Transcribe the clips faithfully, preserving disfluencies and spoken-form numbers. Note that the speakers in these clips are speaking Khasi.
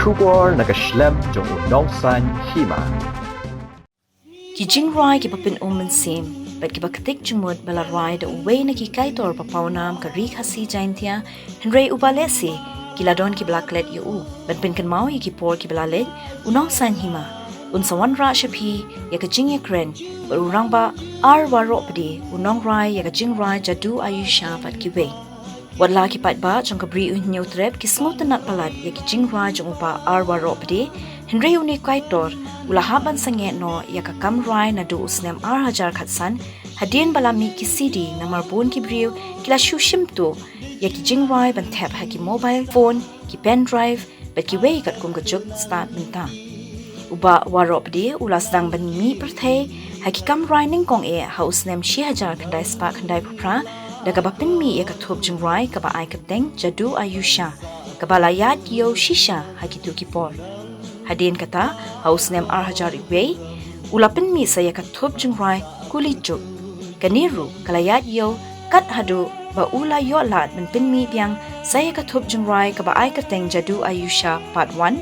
Khubor na ka shlem jong u Nongsaiñ Hima. Ki jingrwai kiba pynum mynsiem bad kiba ktik jingmut ba la rwai da uwei na ki kaitor ba pawnam ka Ri Khasi Jaintia, hynrei uba lehse ki la don kiba la klet ïa u. Ban pynkynmaw ïa ki por kiba la leit, u Nongsaiñ Hima un sa wanrah sha phi ïa ka jingïakren bad u Rangbah R Waroh Pde, u nongrwai ïa ka jingrwai Jadu Ayusha bad kiwei. Wat la ki paidbah jong ka Bri U Hynñiewtrep ki sngewtynnat palat ïa ki jingrwai jong u Bah R Waroh Pde, hynrei une u kaitor u la hap ban sangeh noh ïa ka kam rwai naduh u snem ar hajar khatsan, hadien ba la mih ki C D, namar bun ki briew ki la shu shim tuh ïa ki jingrwai ban thep ha ki mobile phone, ki pen drive bad kiwei katkum ka juk stad mynta. U Bah Waroh Pde u la sdang ban mih pyrthei ha ki kam rwai nyngkong eh ha u snem shi hajar khyndai spah khyndai phew phra da kaba pynmih ïa ka thup jingrwai kaba ai kyrteng Jadu Ayusha, kaba la ïaid ïew shisha ha kito ki por. Hadien kata, ha u snem ar hajar wei u la pynmih sa ïa ka thup jingrwai Kuli Juk. Kane ruh ka la ïaid ïew kat haduh ba u la ïoh lad ban pynmih biang sa ïa ka thup jingrwai kaba ai kyrteng Jadu Ayusha Part One,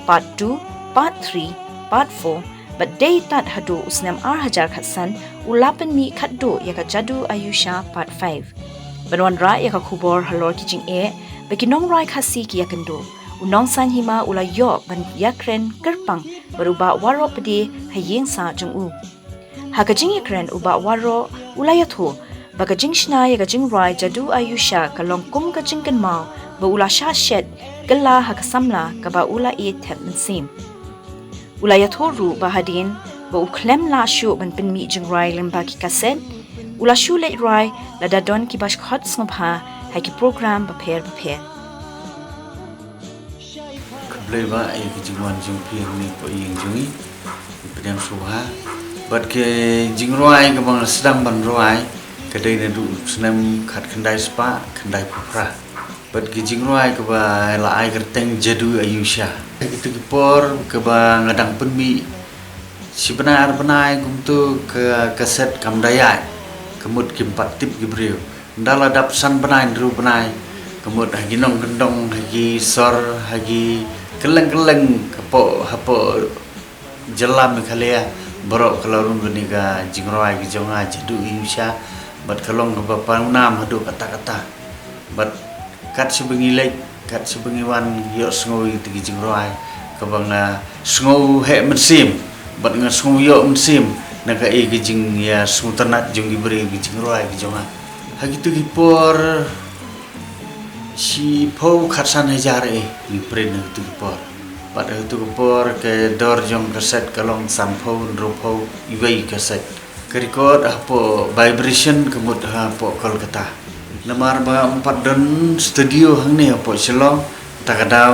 Part Two, Part Three, Part Four, bad dei tad haduh u snem ar hajar khatsan u la pynmih khatduh ïa ka Jadu Ayusha Part Five. Ban wanrah ïa ka khubor halor ki jingeh ba ki nongrwai Khasi ki ïakynduh, u Nongsaiñ Hima u la ïoh ban ïakren kyrpang bad u Bah Waroh Pde ha ïing sah jong u. Ha ka jingïakren, u Bah Waroh u la ïathuh ba ka jingshna ïa ka jingrwai Jadu Ayusha ka long kum ka jingkynmaw ba u la shah shet kylla ha ka samla kaba u la ïeit thep mynsiem. U la ïathuh ruh ba hadien ba u khlem lah shuh ban pynmih jingrwai lyngba ki kaset, u la shu leit rwai lada don kiba khot sngewbha ha ki program bapher bapher. Khublei ba ïa ka jingwan jong phi hangne hapoh ïing jong ngi. Ngi pdiang sngewbha. Bad ka jingrwai kaba nga sdang ban rwai ka dei naduh u snem khatkhyndai spah khyndai phew phra. Bad ka jingrwai kaba la ai kyrteng Jadu Ayusha. Kito ki por kaba nga dang pynmih shi bnai ar bnai kumto ka kaset kam da ïaid. Ka mut kim pat tip ki briew. Ynda la dap san bnai hynriew bnai, ka mut ha ki nongkyndong, ha ki sor, ha ki kylleng kylleng hapoh, hapoh jylla Meghalaya baroh ka la rung kane ka jingrwai ka jong nga Jadu Ayusha, bad ka long kaba pawnam haduh katta katta. Bad kat shaba ngi leit, kat shaba ngi wan, ïohsngew ïa kito ki jingrwai kaba nga sngew heh mynsiem bad nga sngew ïoh mynsiem na kaei ka jingïasngewtynnat jong ki briew ki jingrwai ki jong nga. Ha kito ki por shiphew khatsan hajar eh ngi print ha kito ki por. Bad ha kito ki por ka dor jong kaset ka long sanphew, hynriewphew, iwei kaset. Ka record hapoh Vibration ka mut hapoh Kolkata. Namar ba ym pat don studio hangne hapoh Shillong, kata ka daw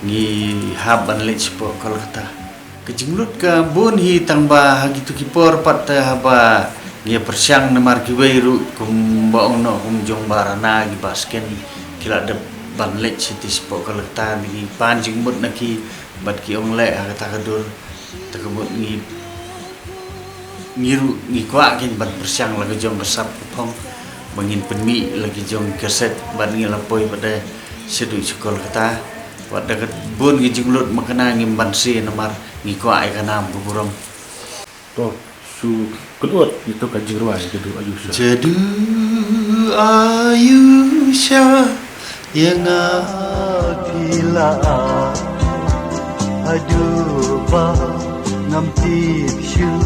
ngi hap ban leit shapoh Kolkata. Ka jinglut ka bun hi tang ba ha kito ki por pat te haba ngi pyrshang namar kiwei ruh kumba ong noh kum jong Bah Rana kiba sken ki la dep ban leit shatei shapoh Kolkata, ngi pan jingmut na ki bad ki ong leh ha kata ka dur. Te ka mut ngi, ngi ruh ngi kwah kein ban pyrshang la ka jong ka sap ka phong ba ngin pynmih la ki jong ki kaset bad ngi la poi pat de shaduh sha Kolkata. Wat da ka bun ki jinglut makna ngim banse namar ngi kwah ïa ka nam ka burom. To, shu kynnoh ïa to ka jingrwai Jadu Ayusha. Jadu Ayusha ïa nga phi la ai. Haduh ba ngam tip shuh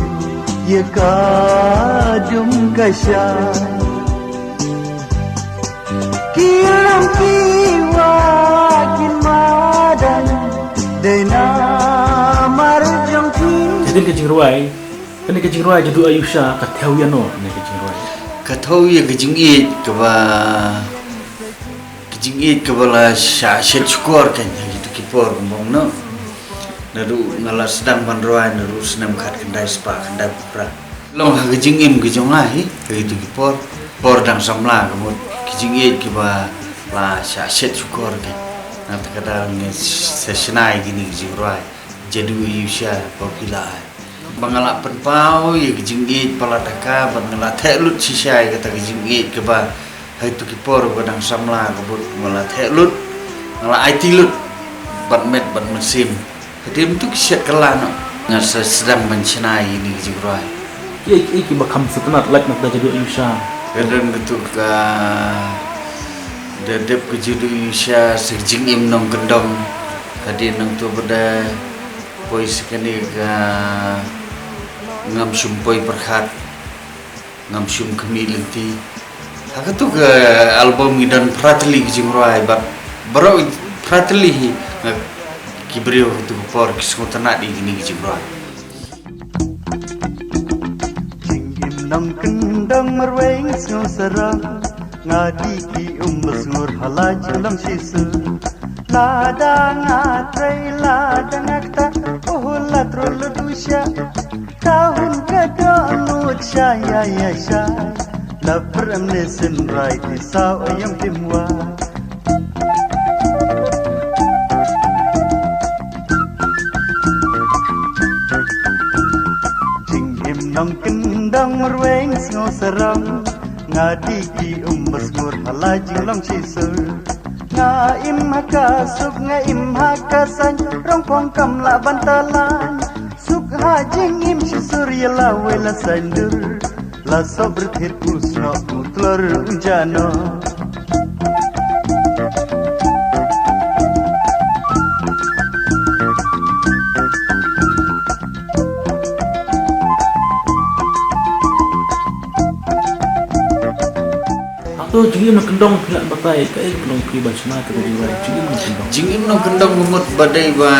ïa ka dum ka shai. Ki lam ki wah kin madan dei namar jong phi. Hadien ka jingrwai, kane ka jingrwai Jadu Ayusha ka thew ïa no kane ka jingrwai? Ka thew ïa ka jingïeit kaba, ka jingïeit kaba la shah shet shukor kein ha kito ki por kumba ong noh. Naduh nga la sdang ban rwai naduh snem khatkhyndai spah khyndai phew phra. Long ha ka jingim ka jong nga hi ha kito ki por, por dang samla ka mut ki jingïeit kiba la shah shet shukor kein. Nangta ka daw ngi sa shna ïa kine ki jingrwai Jadu Ayusha ba phi la ai. Ba nga la pynpaw ïa ka jingïeit palat ha ka bad nga la theh lut shisha ïa kata ka jingïeit kaba ha kito ki por ba dang samla ka mut nga la theh lut, nga la aiti lut. Bad met bad mynsiem. Hadien tu ki shet kylla noh. Nga sa sdang ban shna ïa kine ki jingrwai. Ki, ki, ki ba kham sngewtynnat lait na ka jaduh ïa u sha. Ka don katu ka, da dep ka jaduh ïa u sha sa ka jingim nongkyndong. Hadien nangtu ba da poi sa kane ka ngam shym poi pyrkhat. Ngam shym khmih lynti. Ha katu ka album ngi don phra tylli ki jingrwai bad baroh phra tylli hi nga ki briew ha katu ka por ki sngewtynnat ïa kine ki jingrwai. Jingim nongkyndong marwei sngewsarong. Nga dih ki um ba sngur ha la jinglong shisha. Lada nga trei lada nga ktah, oh la trul du sha. Ka hun ka dohnud sha ïa ïa sha. La prem ne synrai ki saw ïong tim wa. Jingim nongkyndong marwei sngewsarong. Nga dih ki um ba sngur ha la jinglong shisha. Nga im ha ka suk, nga im ha ka saiñ, rong phong kam lah ban talan. Suk ha jingim shisha ïa la wei la saiñ dur. La sob rthit u snoh u tlor u jano. Hato jingim nongkyndong phi lah batai kaei ka long phi ban shna ka jingrwai jingim nongkyndong? Jingim nongkyndong ka mut ba dei ba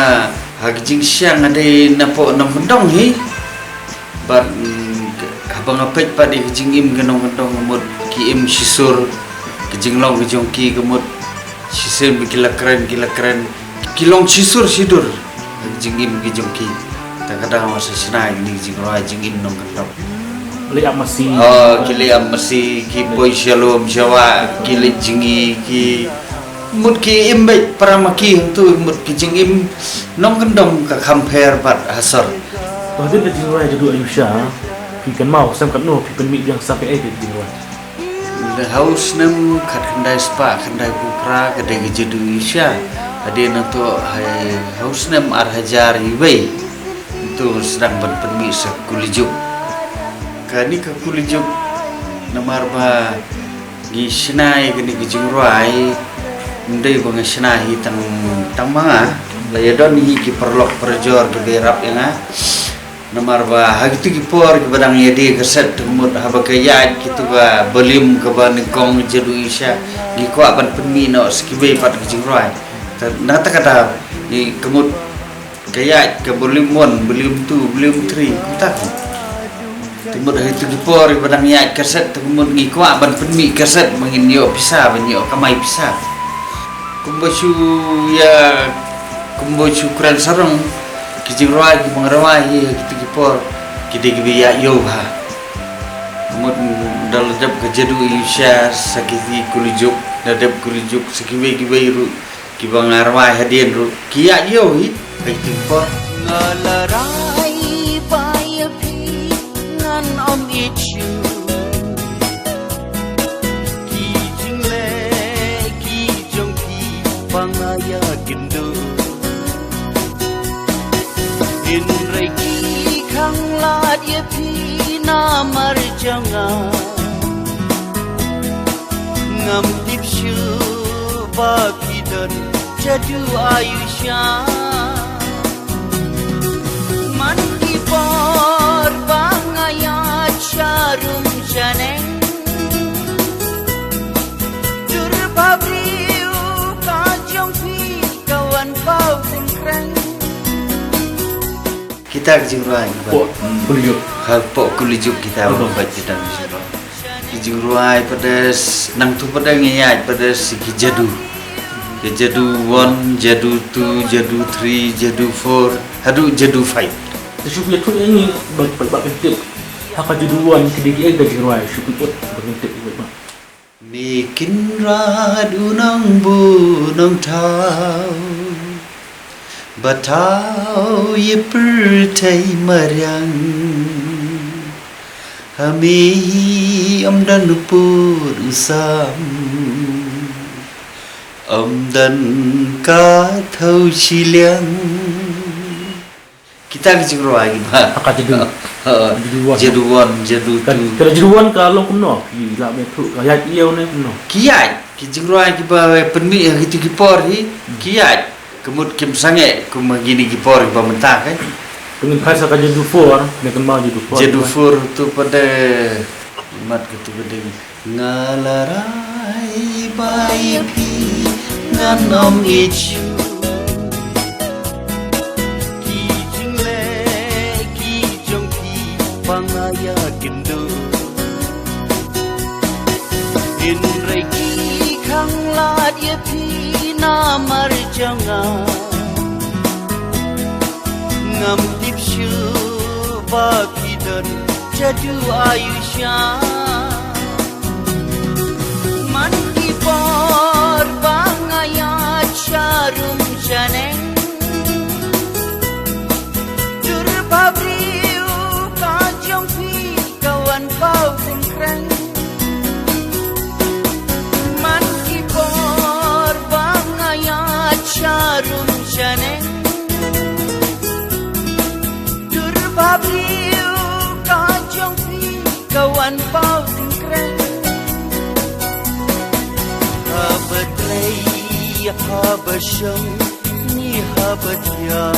ha ka jingshisha nga dei na pdeng nongkyndong hi. Bad, mm, ka, haba nga peit pat ïa ka jingim ka nongkyndong ka mut ki im shisha, ka jinglong ka jong ki ka mut shisien ba ki la kren, ki la kren. Ki long shisha shidur. Ka jingim ka jong ki. Ta ka dang wa sa shna ïa kine ki jingrwai jingim nongkyndong. Leh ap masi. Oh, ki leh ap masi, ki poi sha lum sha wah, ki leit jngi, ki mut ki im beit para ma ki hangtu, mut ki jingim nongkyndong ka kham pher bad ha sor. To hadien ka jingrwai Jadu Ayu Sha, phi kynmaw sem katno phi pynmih biang sa kaei ka jingrwai? Ha u snem khatkhyndai spah khyndaiphew phra ka dei ka Jadu Ayu Sha. Hadien nangto ha, ha u snem ar hajar iwei. Nangto sdang ban pynmih sa Kulijuk. Kane ka Kulijuk namar ba ngi shna ïa kane ka jingrwai, ym dei ba nga shna hi tang, tang ma nga. La ïa don hi ki paralok parajor kiba ïarap ïa nga. Namar ba ha kitu ki por kiba dang ïadie kaset te ka mut haba ka ïaid kitu ka balim kaba nyngkong Jadu Ayu Sha, ngi kwah ban pynmih noh sa kiwei pat ka jingrwai. Te na kata ka daw ngi ka mut ka ïaid ka balim one, balim two, balim three, kumta ka mut. Te ka mut ha kitu ki por kiba dang ïaid kaset te ka mut ngi kwah ban pynmih kaset ba ngin ïoh pisa, ban ïoh kamai pisa. Kumba shu ïa, kumba shu kren sarong, ki jingrwai kiba nga rwai hi ha kitu ki por ki dei kiba ïaid ïew bha. Mut da la dep ka Jadu Ayu Sha sa ki Kulijuk, da dep Kulijuk sa kiwei kiwei ruh kiba nga rwai hadien ruh ki ïaid ïew hi ha kitu ki por. Nga la rai ba ïa phi ngan ym ïeit shuh. Ki jingleh ki jong phi ba nga ïakynduh. Hynrei ki khang lad ïa phi namar jong nga. Ngam tip shuh ba phi don Jadu Ayu Sha. Man ki por ba nga ïaid sharum shaneng, dur ba briew ka jong phi ka wan paw tyngkreng. Kita ki jingrwai kiba, hmm, Kulijuk. Ha, hapoh Kulijuk kita ba, oh, ba kita ki jingrwai. Ki jingrwai pat de s-, nangtu pat de ngi ïaid pat de sa ki Jadu. Ki Jadu one, Jadu two, Jadu three, Jadu four, haduh Jadu five. Te shu ïathuh ïa ngi ba, ba, ba pyntip. Ha ka Jadu one ki dei kiei ka jingrwai, shu pyntip ba pyntip ba. Me Kynrad u nongbuh nongthaw, ba thaw ïa pyrthei mariang. Ha me hi ym don u pud u sam, Ym don ka thaw shiliang. Kita ki jingrwai kiba. Ha ka Jadu. Ha, ha. Jadu one. Jadu one, Jadu two. Ka, ka Jadu one ka long kumno? Ki la me thu ka ïaid ïew ne kumno? Ki ïaid, ki jingrwai kiba pynmih ha kitu ki por hi, ki ïaid. Ka mut kim sangeh kum ha kine ki por kiba mynta kai. Pyngen phai sa ka Jadu four, ne kan ma Jadu four. Jadu four tu pat de mat kitu pat de. Nga la rai ba ïa phi ngan ym ïeit shuh. Ki jingleh ki jong phi ba nga ïakynduh. Hynrei ki khanglad ïa phi namar jong nga. Ngam tip shuh ba ki don jadu aïu sha. Man ki por ba nga ïaid sharum shaneng. Dur ba briew ka jong phi ka wan paw tyngkreng. Man ki por ba nga ïaid sharum shaneng. Dur ba briew ka jong phi ka wan paw tyngkreng. Haba trei haba shong ni haba thiah.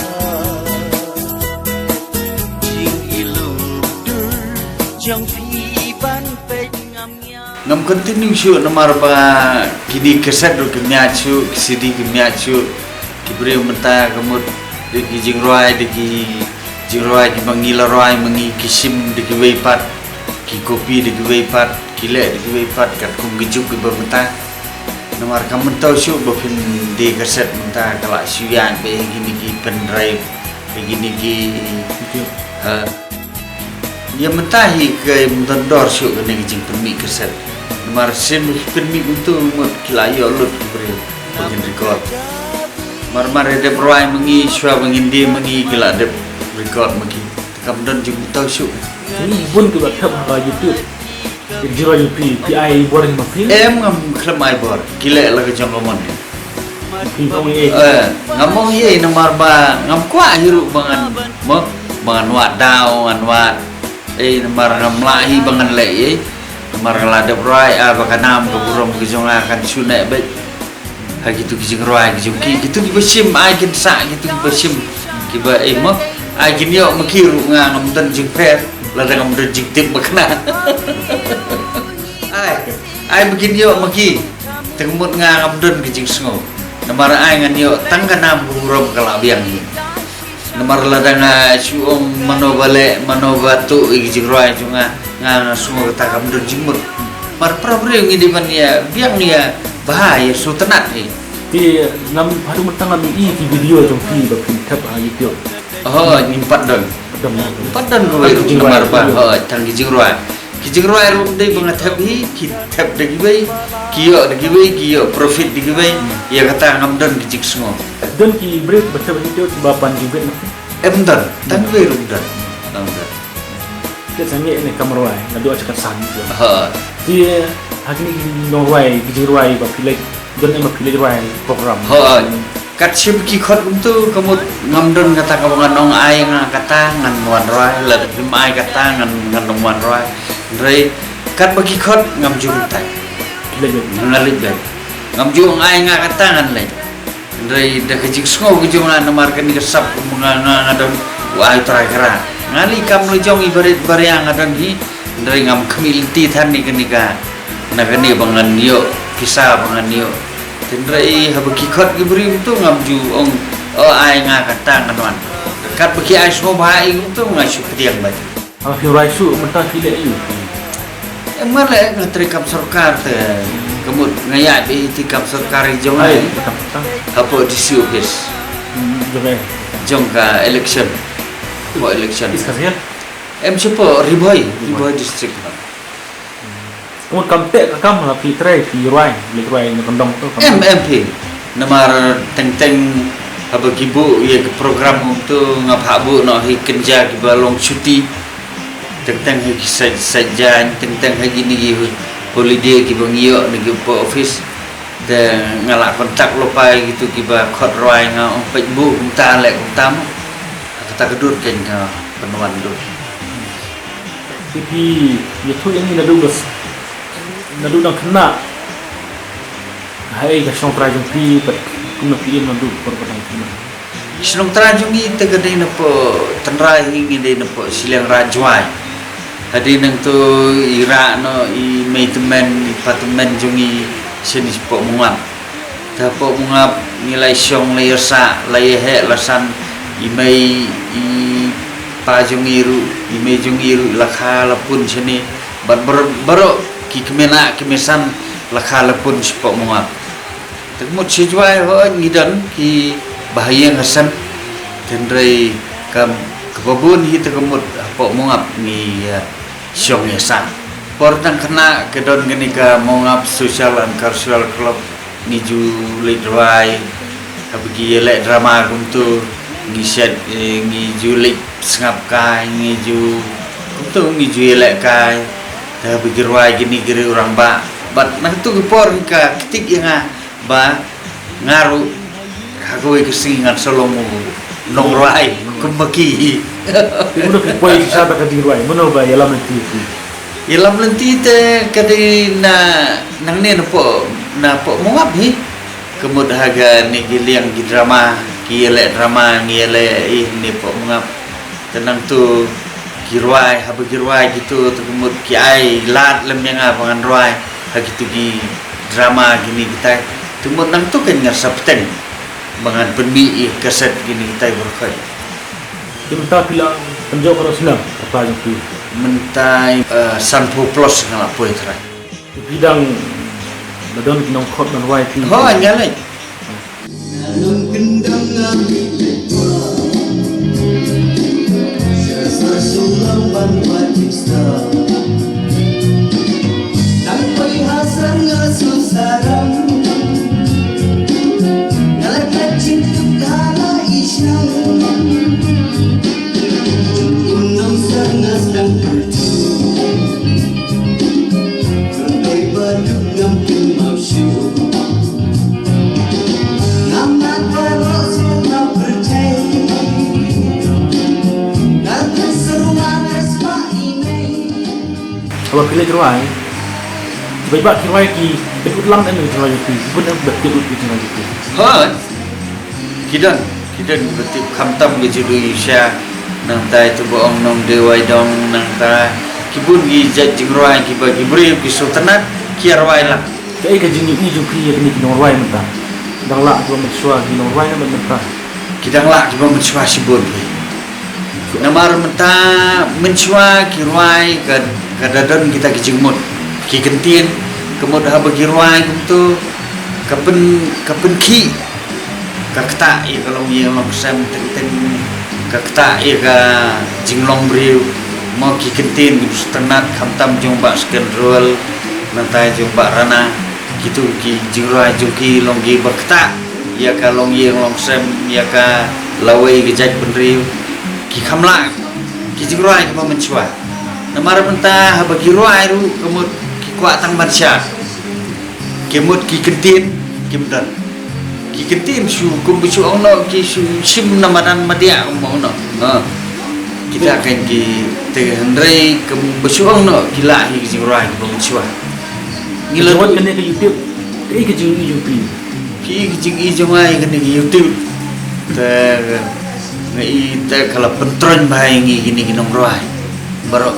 Jingïalum dur jong phi ban peit ngam ïa. Ngam continue shuh namar ba kine ki cassette ruh kim ïaid shuh, ki C D kim ïaid shuh. Ki briew mynta ka mut da ki jingrwai, da ki jingrwai kiba ngi la rwai ma ngi, ki shim da kiwei pat, ki copy da kiwei pat, ki leh da kiwei pat, katkum ki juk kiba mynta. Namar kam myntoi shuh ba phin die cassette mynta, ka la shu ïaid beit ha kine ki pendrive, ha kine ki, ha. Ïa mynta hi ka ym don dor shuh kane ka jingpynmih cassette. Namar sien ba ki pynmih kumtu mut ki la ïoh lut ki briew ba kin record. Mar mar ïa dep rwai ma ngi, shuwa ba ngin die ma ngi ki la dep record ma ki. Te kam don jingmyntoi shuh. Ngi bun kiba thep ha YouTube. Ki jingïarap ïa phi, phi ai bor ma phi? Em, ngam khlem ai bor. Ki leh la ka jong ka mon. Phi ong ei? Eh, ngam ong ei namar ba ngam kwah hi ruh ba ngan, mo, ba ngan wad daw, ngan wad. Eh, namar ngam lah hi ba ngan leh ei. Namar nga la dep rwai, ah, ba ka nam ka burom ka jong nga kan shu neh beit. Ha kitu ki jingrwai ki jong ki, kitu kiba shim, ai kin sah kitu kiba shim. Kiba, eh, mo, ai kin ïoh ma ki ruh, nga ngam don jingpher, lada ngam don jingtip ba kane. Ai, ai ba kin ïoh ma ki. Te ka mut nga ngam don ka jingsngew. Namar ai ngan ïoh tang ka nam ka burom ka la biang hi. Namar lada nga shu ong mano ba leh, mano ba tuh ïa ki jingrwai jong nga, nga, nga sngew kata kam don jingmut. Mar para briew ngi dei ban ïa biang ïa bha ïa sngewtynnat hi. Te ngam, haduh mynta ngam ïohi ki video jong phi ba phin thep ha YouTube. Oh, ngim pat don. Pat don, pat don. Ngim pat don kawei ruh namar ba, oh, tang ki jingrwai. Ki jingrwai ruh ym dei ba nga thep hi, ki thep da kiwei, ki ïoh da kiwei, ki ïoh profit da kiwei. Ïa kata ngam don ki jingsngew. Don ki briew ba thep hi te ba pan jingbit na. Em don, tang kiwei ruh don. Tang don. Te sangeh ne kam rwai, naduh ha ka san. Ha. Te ha kine ki nongrwai, ki jingrwai ba phi leit, don em ba phi leit rwai program. Ha. Kat shim ki khot kumtu, ka mut ngam don kata kaba ngan ong ai nga kata ngan wan rwai, lada phim ai kata ngan, ngan ym wan rwai. Hynrei katba ki khot ngam ju kyntait. Leit beit. Nga leit beit. Ngam ju ong ai nga kata ngan leit. Hynrei da ka jingsngew ka jong nga namar kane ka sap kum nga, nga, nga don u ai Trai Kynrad. Nga leh kam la jong i barit baria nga don hi. Hynrei ngam khmih lynti than ïa kane ka, na kane ba ngan ïoh pisa ba ngan ïoh. Hynrei haba ki khot ki briew tu ngam ju ong, oh, ai nga kata ngan wan. Katba ki ai sngewbha ïa kumtu nga shu pdiang beit. Haba phi rwai shuh mynta phi leh aïu? Em, nga leh, nga trei kam sorkar te, ka mut nga ïaid beit ïa ki kam sorkar ki jong nga. Ai, kam sorkar. Hapoh D C office. Hmm, jong ka? Jong ka election. Hapoh election. East Khasi Hills? Em, shapoh Ri Bhoi, Ri Bhoi. Ri Bhoi district. Ka mut kam teh ka kam la phi trei, phi rwai, leit rwai na kyndong tu, kam. Em, em phi. Namar teng teng haba ki buh ïa ka program kumtu nga phah buh noh hi kynja kiba long shuti. Teng teng ha ki sait, sait jaiñ, teng teng ha kine ki holiday kiba ngi ïoh na ki office. Te nga la contact lypa ïa kitu kiba khot rwai, nga ong peit buh kumta leh kumta mo. Kata ka dur kein ka pynwan dur. Te phi ïathuh ïa ngi naduh ka s-, naduh dang khynnah, haei ka shnong trai jong phi bad kumno phi im naduh por ba dang khynnah? Shnong trai jong ngi te ka dei napoh tynrai hi, ngi dei napoh shiliang Raid Jwai. Hadien nangto i rah noh i mei tymmen i pa tymmen jong ngi shane shapoh Mongap. Te hapoh Mongap ngi la ïashong, la ïasah, la ïaheh la san, i mei i pa jong ngi ruh, i mei jong ngi ruh la kha la pun shane. Bad baroh, baroh ki kmie nah kmie san la kha la pun shapoh Mongap. Te ka mut sha Jwai hooid ngi don kiba ha ïing ha sem. Hynrei kam, kaba bun hi te ka mut hapoh Mongap ngi ïa shong ïa sah. Por dang khynnah ka don kane ka Mongap Social and Cultural Club, ngi ju leit rwai, haba ki ïaleh drama kumto, ngi shet, eh, ngi ju leit sngap kai, ngi ju kumto ngi ju ïaleh kai. Te haba ki rwai kine ki riew rangbah. Bad na kato ka por ka ktik ïa nga ba nga ruh ha kawei ka sngi ngan sa long u nongrwai kumba ki. Te mano phi poi shisha da ka jingrwai, mano ba ïalam lynti ïa phi? Ïalam lynti te ka dei na, nangne napoh, napoh Mongap hi. Ka mut ha kane ki liang ki drama, ki ïaleh drama, ngi ïaleh ïa hangne hapoh Mongap. Te nangto ki rwai, haba ki rwai kito te ka mut ki ai lad lem ïa nga ba ngan rwai ha kito ki drama kine kitai. Te ka mut nangto kein ngan sa bteng ba ngan pynmih ïa ka kaset kine kitai baroh khoit. Te mynta phi la pynjop katno snem ka rwai jong phi? Mynta, eh, sanphew plus nga la poi trai. Te phi dang la don ki nongkhot ban rwai phi? Hooid, nga leit. Haba phi leit rwai, kiba ki rwai ki tip lam em ki jingrwai jong phi, ki bun em ba tip ki jingrwai jong phi? Hooid. Ki don, ki don kiba tip, khamtam ka Jadu Yusha, nangta ito ba ong Nongdie Waidong, nangta ki bun ki jait jingrwai kiba ki briew ki sngewtynnat ki ïa rwai lang. Kaei ka jingïohi jong phi ïa kine ki nongrwai mynta? Dang lah kiba mynshuwa ki nongrwai ne mynta? Ki dang lah kiba mynshuwa shibun hi. Namar mynta mynshuwa ki rwai ka, ka da don kita ki jingmut, ki kyntien, ka mut haba ki rwai kumto ka pyn, ka pynkhih, ka ktah ïa ka longïing longsem teng teng, ka ktah ïa ka jinglong briew. Mo, ki kyntien ki sngewtynnat khamtam jong Bah Sken Ruel, nangta jong Bah Rana, kito ki jingrwai jong ki long kiba ktah ïa ka longïing longsem, ïa ka lawei ka jaitbynriew. Ki kham lah ki jingrwai kiba mynshuwa. Namar mynta haba ki rwai ruh ka mut ki kwah tang ban shad. Ki mut ki kyntien kim don. Ki kyntien shu kumba shu ong noh, ki shu shim na madan madiah kumba ong noh. Ha. Kita kein ki te hynrei kumba shu ong noh ki lah hi ki jingrwai kiba mynshuwa. Ngi la jingwat kane ka YouTube. Kaei ka jingïohi jong phi? Kaei ka jingïohi jong nga ïa kane ka YouTube? Te nga i te ka la pyntroiñ bha ïa ngi kine ki nongrwai baroh.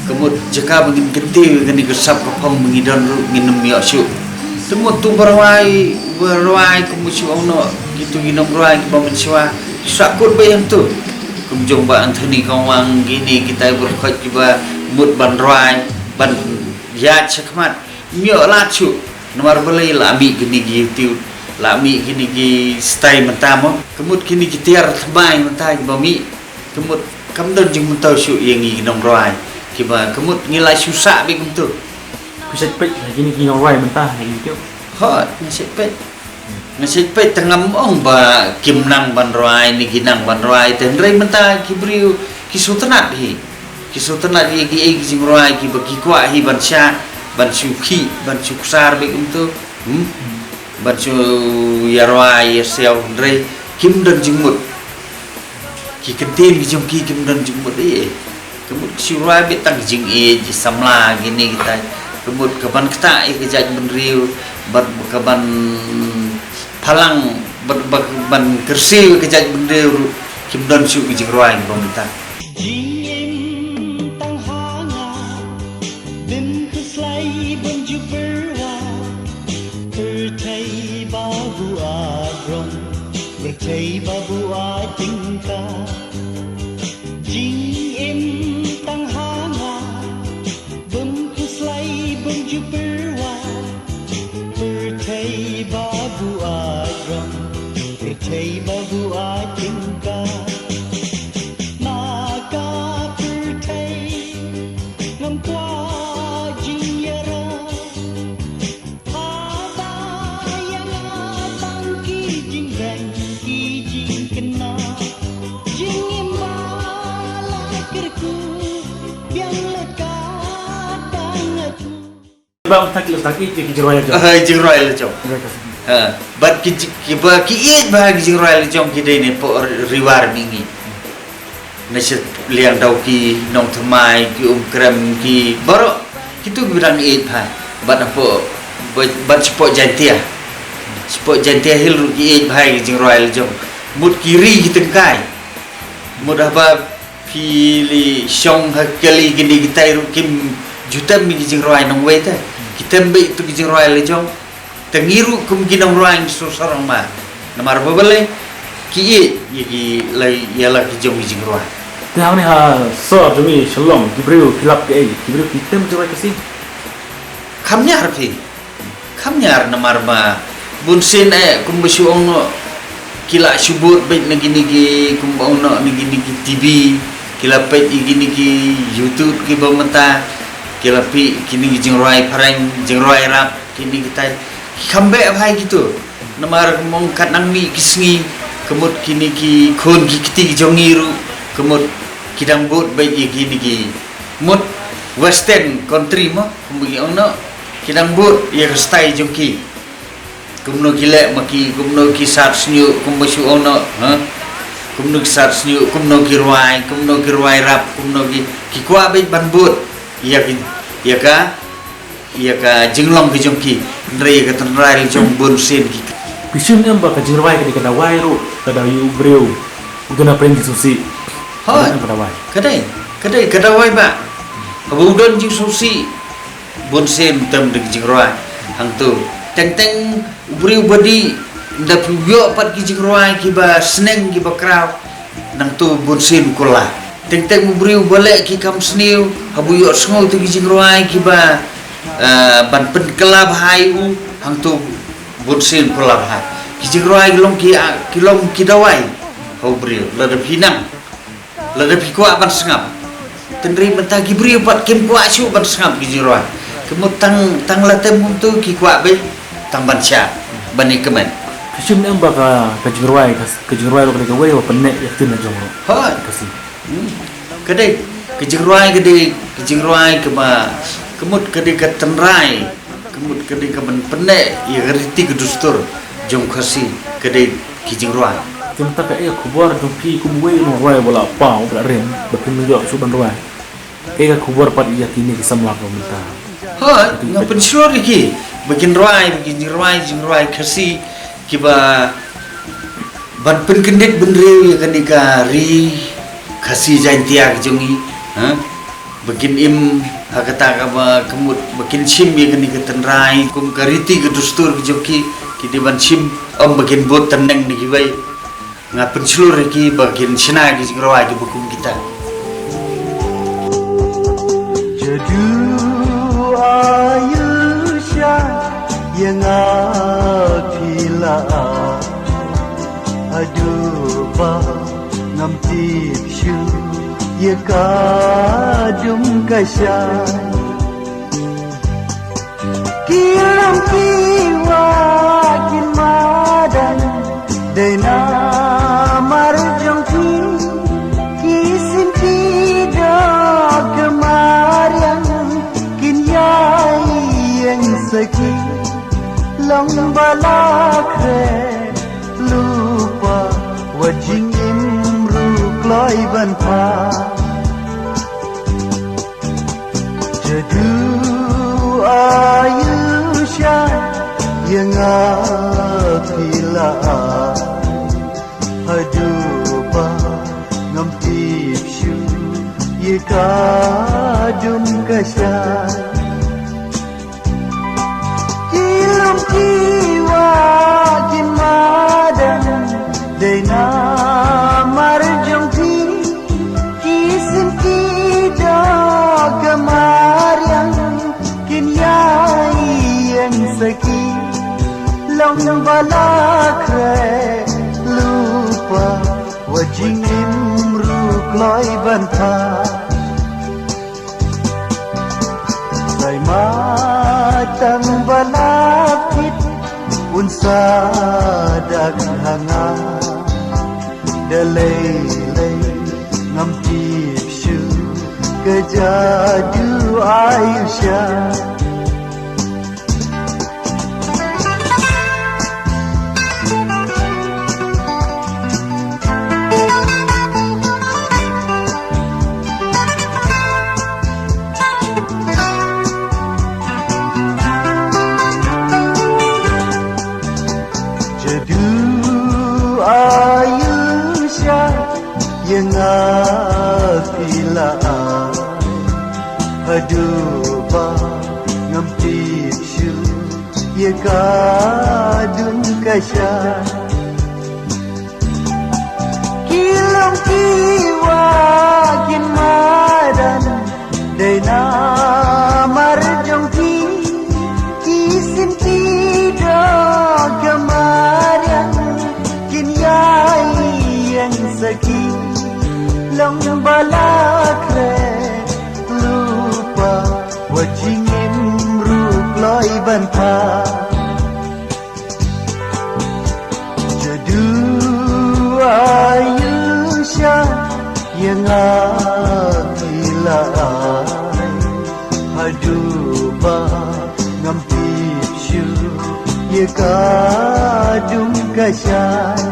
Ka mut jaka ba ngin kyntiew ïa kane ka sap ka phong ba ngi don ruh ngin ym ïoh shuh. Te mut tu ba rwai, ba rwai kumba shu ong noh, kito ki nongrwai kiba mynshuwa ki sah kut ba ïa ngi tu. Kum jong Bah Anthony Kongwang, kine kitai baroh khoit kiba mut ban rwai, ban ïaid shakhmat. Ym ïoh lad shuh. Namar balei? La mih kine ki YouTube, la mih kine ki style mynta mo. Ka mut kine ki tiar thymmai mynta kiba mih, ka mut kam don jingmyntoi shuh ïa ngi ki nongrwai kiba, ka mut ngi la shu sah beit kumto. Phi shait peit ha kine ki nongrwai mynta ha YouTube? Hooid, nga shait peit. Nga shait peit, te ngam ong ba kim nang ban rwai ne ki nang ban rwai, te hynrei mynta ki briew ki sngewtynnat hi. Ki sngewtynnat ïa kiei ki jingrwai kiba ki kwah hi ban shad, ban shu khih, ban shu ksar beit kumto. Hmm? Ban shu ïa rwai ïa siaw hynrei kim don jingmut. Ki kyntien ki jong ki kim don jingmut ei ei. Ka mut ki shu rwai beit tang ka jingïeit, ki samla, kine kitai. Ka mut ka ban ktah ïa ka jaitbynriew, ban ka ban phalang, ban, ban, ban kyrsiew ïa ka jaitbynriew ruh kim don shuh ki jingrwai kiba mynta. Jingim tang ha nga, bym khuslai bym ju pyrwa. Pyrthei ba buaid rong, pyrthei ba buaid tyngka. Jingim tang ha nga, bym khuslai bym ju pyrwa. Pyrthei ba buaid rong, pyrthei ba buaid tyngka. Na ka pyrthei ngam kwah jingïarap. Haba ïa nga tang ki jingbeiñ ki jingkynnoh, jingim ba la kyrkhu biang leit ka tang ngat. Ba tang ki, tang ki, ki jingrwai la jong. Ah, jingrwai la jong. Jingrwai ka. Ha, bad ki ji-, kiba ki ïeit ba ki jingrwai la jong ki dei ne pdeng Ri War Mihngi. Na sha Liangdawki, Nongthymmai, ki Umkrem, ki baroh, kitu kiba dang ïeit bha. Bad hapoh, bad, bad shapoh Jaintia. Shapoh Jaintia Hills ruh ki ïeit bha ki jingrwai la jong. Mut ki ri ki tyngkai. Mut haba phi li shong ha kali kine kitai ruh kim ju tem ki jingrwai nongwei te. Ki tem beit tu ki jingrwai la jong. Te ngi ruh kum ki nongrwai ngi sngewsarong ma. Namar ba balei ki ïeit ïa ki la, ïa la ki jong ki jingrwai. Te hangne ha sor jong ngi Shillong ki briew ki lap kaei, ki briew ki tem jingrwai Khasi? Kham niar phi. Kham niar namar ba bun sien eh kumba shu ong noh ki la shu bud beit na kine ki kumba ong noh na kine ki T V, ki la peit ïa kine ki YouTube kiba mynta, ki la peit kine ki jingrwai phareng, jingrwai rap. Kine kitai ki kham beh bha ïa kitu. Namar kumba ong kat nang mih ki sngi, ka mut kine ki khun ki kti ki jong ngi ruh, ka mut ki dang bud beit ïa kine ki mut western country mo, kumba ki ong noh, ki dang bud ïa ka style jong ki. Kumno ki leh ma ki, kumno ki sat shñiuh, kumba shu ong noh, ha? Kumno ki sat shñiuh, kumno ki rwai, kumno ki rwai rap, kumno ki, ki kwah beit ban bud ïa ki, ïa ka ïa ka jinglong ka jong ki, hynrei ïa ka tynrai la jong bun sien ki. Phi shim em ba ka jingrwai ka dei ka dawai ruh, ka dawai u briew u don ha pdeng jingsngewsih. Hooid. Ka dei em ka dawai? Ka dei, ka dei ka dawai ba. Haba u don jingsngewsih bun sien tem da ka jingrwai. Hangtu teng teng u briew ba dih, ynda phi ïoh pat ki jingrwai kiba sneng kiba kraw. Nangtu bun sien u kular. Teng teng u briew ba leh ki kam sniew, haba u ïohsngew ïa ki jingrwai kiba, eh, ban pynkylla bha ïa u, hangtu bun sien u kular bha. Ki jingrwai ki long ki, ah, ki long ki dawai ha u briew. Lada phi nang, lada phi kwah ban sngap. Hynrei mynta ki briew pat kim kwah shuh ban sngap ki jingrwai. Ka mut tang, tang la tem kumtu ki kwah beit tang ban shah, ban ïa kmen. Phi shim em ba ka, ka jingrwai, ka, ka jingrwai ruh ka dei kawei kaba pyneh ïa ka ktien la jong ruh. Hooid. Khasi. Hmm. Ka dei, ka jingrwai ka dei, ka jingrwai kaba, ka mut ka dei ka tynrai, ka mut ka dei kaban pyneh ïa ka riti ka dustur jong Khasi, ka dei ki jingrwai. Te mynta kaei ka khubor jong phi kum uwei u nongrwai uba la paw, uba la rim, ba phin ym ïoh shuh ban rwai? Kaei ka khubor pat ïa kine ki samla kiba mynta? Hooid, nga pynshlur ïa ki ba kin rwai, ba kin rwai jingrwai Khasi kiba ban pynkyndit bynriew ïa kane ka ri Khasi Jaintia ka jong ngi, ha? Ba kin im ha kata kaba ka mut ba kin shim ïa kane ka tynrai kum ka riti ka dustur ka jong ki, ki dei ban shim, ym ba kin bud tneng na kiwei. Nga pynshlur ïa ki ba kin shna ki jingrwai kiba kum kita. Jadu ayu sha ïa nga phi la, haduh ba ngam tip shuh ïa ka dum ka shai. Ki ram ki wah kin madan, dei namar jong ki, ki sngewthuh ki doh ka mariang, kin ïai ïeng saki long ba La khreh lypa wat jingim ruh kloi ban pha. Jadu ayu sha ïa nga phi la ai. Haduh ba ngam tip shuh ïa ka dum ka shai. Ki long ki wah ki madan dei namar jong phi. Ki sien ki doh ka mariang kin ïai ïeng saki. Long ba la khreh lypa wat jingim ruh kloi ban pha. Sai ma tang ba la pit un sa dak ha nga. Da lei lei ngam tip shuh ka jadu ayu sha. Jadu ayu sha ïa nga phi la ai. Haduh ba ngam tip shuh ïa ka dum ka shai. Ki long ki wah ki madan dei namar jong phi. Ki sien ki doh ka mariang kin ïai ïeng saki. Long ba la khreh lypa wat jingim ruh kloi ban pha. Jadu ayu sha ïa nga phi la ai. Haduh ba ngam tip shuh ïa ka dum ka shai.